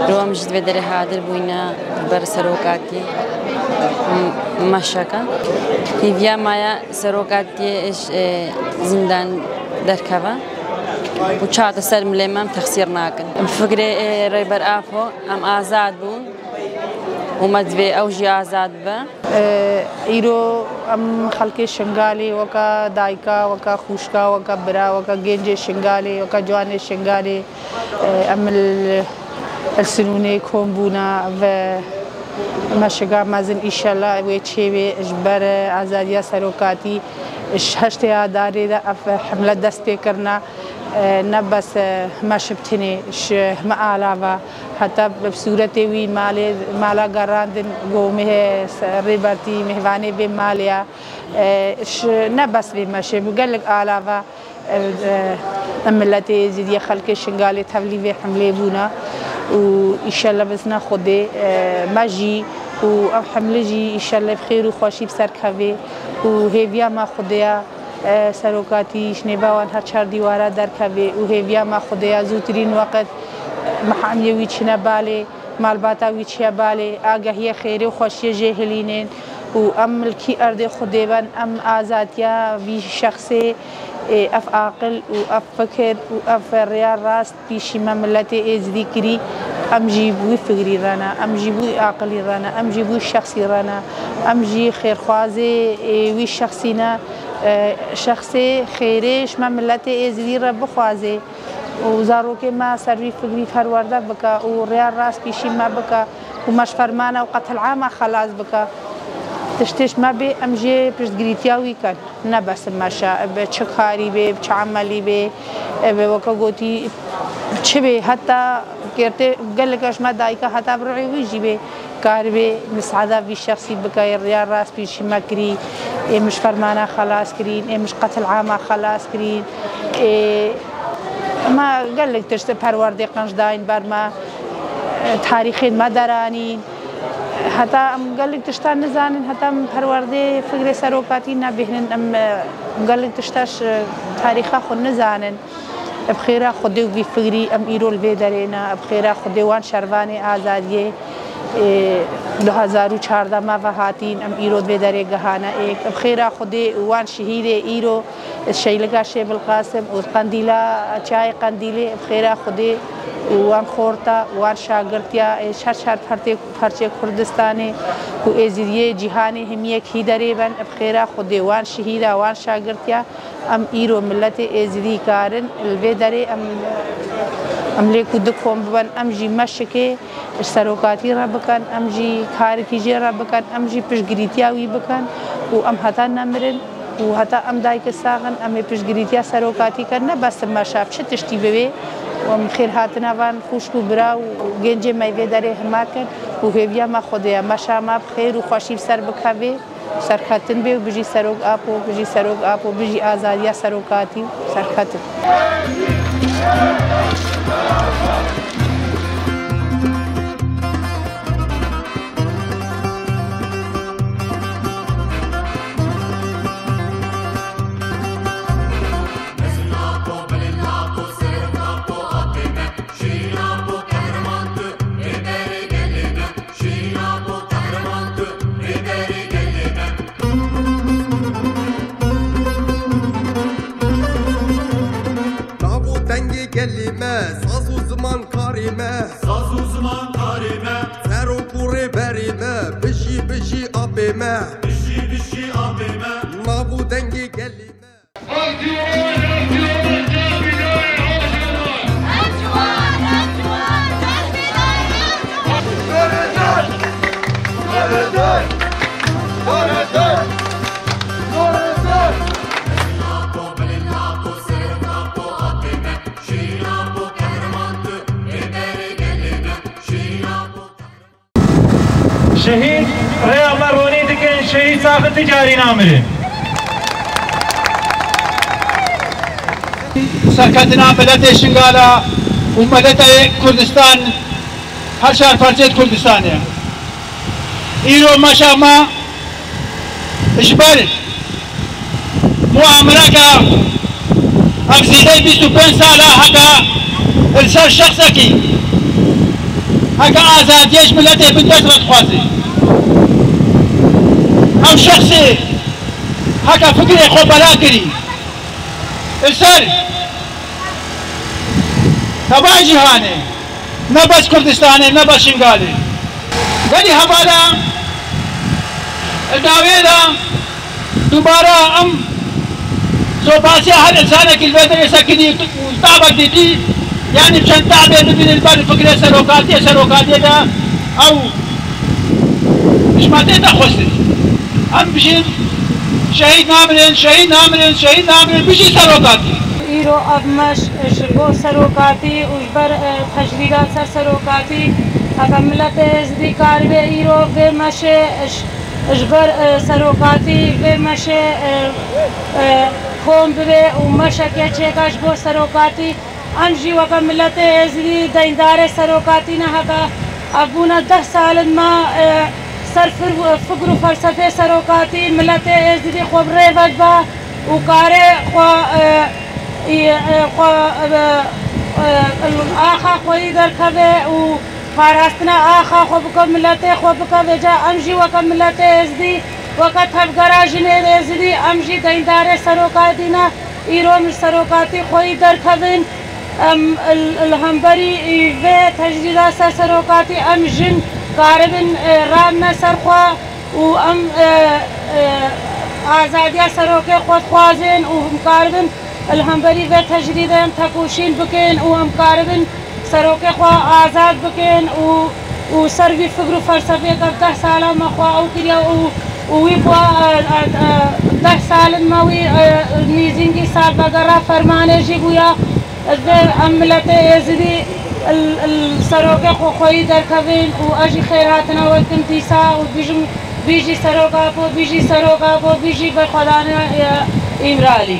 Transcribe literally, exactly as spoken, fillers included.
Ro em ji vê derê hadir bûyne ber serokatî m-, meşeke. Hêviya me ya serokatiyê ji, e, zîndan derkeve û çate ser milê me em texsîr nakin. Em fikrê, e, Rêber Apo, em azad bûn û me divê ew jî azad be. Îro em xelkê Şingalê weke dayika, weke xwişka, weke bira, weke gencê Şingalê, weke ciwanê Şingalê, em li, li Sinûnê kom bûne ve meşika mezin, înşellah wê çêbê ji ber azadiya serokatî ji heştê Adarê de ev hemle dest pê kirine. E, ne bes, e, meşe bi tenê, ji heme alava, heta bi sûretê wî malê, mala gerandin, go meh-, se-, Rêbertî mêvanê vê malê ya. E, ji, ne bes vê meşê, bi gelek alava, e, e, em miletê Êzidiyê, xelkê Şingalê tevlî vê hemlê bûne û înşellah bizna Xwedê, e, me jî û ev hemle jî înşellah bi xêr û xweşî bi ser kevê û hêviya me Xwedê ya. E, serokatî ji nêva wan her çar dîwara derkevê û hêviya me Xwedê ya zûtirîn weqt mehamiyê wî çine balê, malbata wî çiye balê, agahiyê xêrê û xweşiyê jê hilînên û em milkî erdê Xwedê ben, em azadiya vî şexsê, e, ev aqil û ev fikir û ev rêya rast pîşî me miletê Êzidî kirî, em jî bi wî fikrî re ne, em jî bi wî aqilî re ne, em jî bi wî şexsî re ne, em jî xêrxwazê, ê, wî şexsî ne, e, şexsê xêrê ji me miletê Êzidî re bixwazê û zarokê me ser wî fikrî perwerde bike û rêya rast pîşî me bike û me ji fermana û qetilama xelas bike. Tiştê ji me bê, em jê piştgirîtiya wî kin. Ne bes meşe, bi çi karî bê, bi çi emelî bê, bi weke gotî çi bê, heta kêrtê gelek ji me dayika heta bi ruhê wî jî bê, karibê misada vî şexsî bike, rêya rast pîşî me kirî, ê min ji fermana xelas kirîn, ê min ji qetilama xelas kirîn, ê me gelek tişt perwerdê qenc dayîn ber me, tarîxên me deranîn. Heta em gelek tiştan nizanin, heta em perwerdê fikrê serokatî nebihnin, em, e, gelek tişta ji tarîxa xwe nizanin. Bi xêra Xwedê û vî fikrî em îro li vê derê ne, bi xêra Xwedê wan şervanê azadiyê, e, du hezar û çardeh me ve hatîn, em îro di vê derê gehane êk. Bi xêra Xwedê û wan şehîdê îro Şeylika Şêbil Qasim û Qendîla, Çiyayê Qendîlê, bi xêra Xwedê û wan xorta, wan şagirtiya, ê, ji her çar pertê-, perçê Kurdistanê û Êzidiyê cîhanê himiyek hî derê ben, bi xêra Xwedê wan şehîda, wan şagirtiya, em îro miletê Êzidî karin, li vê derê em, em lêk û di kom biben, em jî meşikê, ji serokatî re bikin, em jî karikî jê re bikin, em jî piştgirîtiya wî bikin û em heta nemirin û heta em dayikê sax in, em ê piştgirîtiya serokatî kin, ne bes meşa, çi tiştî bibê. Em xêrhatina van xwişk û bira û gencê me vê derê hima kin û hêviya me Xwedê ye, meşa me bi xêr û xweşî bi ser bikevê. Serketin bê û bijî Serok Apo, bijî Serok Apo, bijî azadiya serokatî û serketin. Şîra bo qehreman tu, rêberê gelê me. Şîra bo qehreman tu, rêberê gelê me. Nav û dengê gelê me, saz û ziman karê me. Saz û ziman karê me. Serok û rêberê me, bijî, bijî apê me. Bijî, bijî apê me. Nav û dengê gelê me. Şehîd rêya me ronî dikin, şehîd saxin ti carî namirin. Serketina miletê Şingala û miletê Kurdistan, her çar parçeyê Kurdistanê. Îro meşa me ji ber muamireke ev zêdeyî bîst û pênc sala heke li ser şexsekî Heke azadiyê ji miletê bindest re dixwaze. Ew şexsê heke fikrê xwe bela kirî li ser tevayê cîhanê, ne bes Kurdistanê, ne bes Şingalê. Gelî hevala li navê de dubara em sopasiya her însanekî li vê derê sekinî û tabek dîtî, yanî çend tabê bibînin ber fikrê serokatiyê, serokatiyê de ew hişmetê te xwestin. Em bijîn, şehîd namirin, şehîd namirin, şehîd namirin, bijî serokatî. Îro ev meş ji bo serokatî û ji ber, e, tecrîda ser serokatî, heke miletê Êzidî karibe îro vê meşê ji, ji ber, e, serokatî vê meşê, e, e, kom bibe û meşeke çêka ji bo serokatî. Em jî weke miletê Êzidî deyndarê serokatî ne heke. Ev bûne deh sal in me, e, ser fir-, fikr û felsefê serokatî miletê Êzidî xwe bi rê ve dibe û kare xwe, e, î, e, xwe, e, e, axa xweyî derkeve û parastina axa xwe bike, miletê xwe bike. Vêca em jî weke miletê Êzidî, weke tevgera jinê Êzidî, em jî deyndarê serokatî ne. Îro em li serokatî xweyî derkevin. Em li, li hemberî vê tecrîda ser serokatî em jin karibin, e, rabine ser xwe û em, e, e, azadiya serokê xwe dixwazin û em karibin li hemberî vê tecrîdê em tekoşîn bikin û em karibin serokê xwe azad bikin û, û ser vî fikr û felsefeyê ke deh sala me xwe ew kiriye û, û wî bû, e, e, e, deh sal in me wî, e, nîzîngî salvegera fermanê jî bûya. Ez vê em miletê Êzidî li, li serokê xwe xweyî derkevin û ez jî xêrhatina we dikim dîsa û bijim, bijî Serok Apo, bijî Serok Apo, bijî berxwedana, e, Îmralî.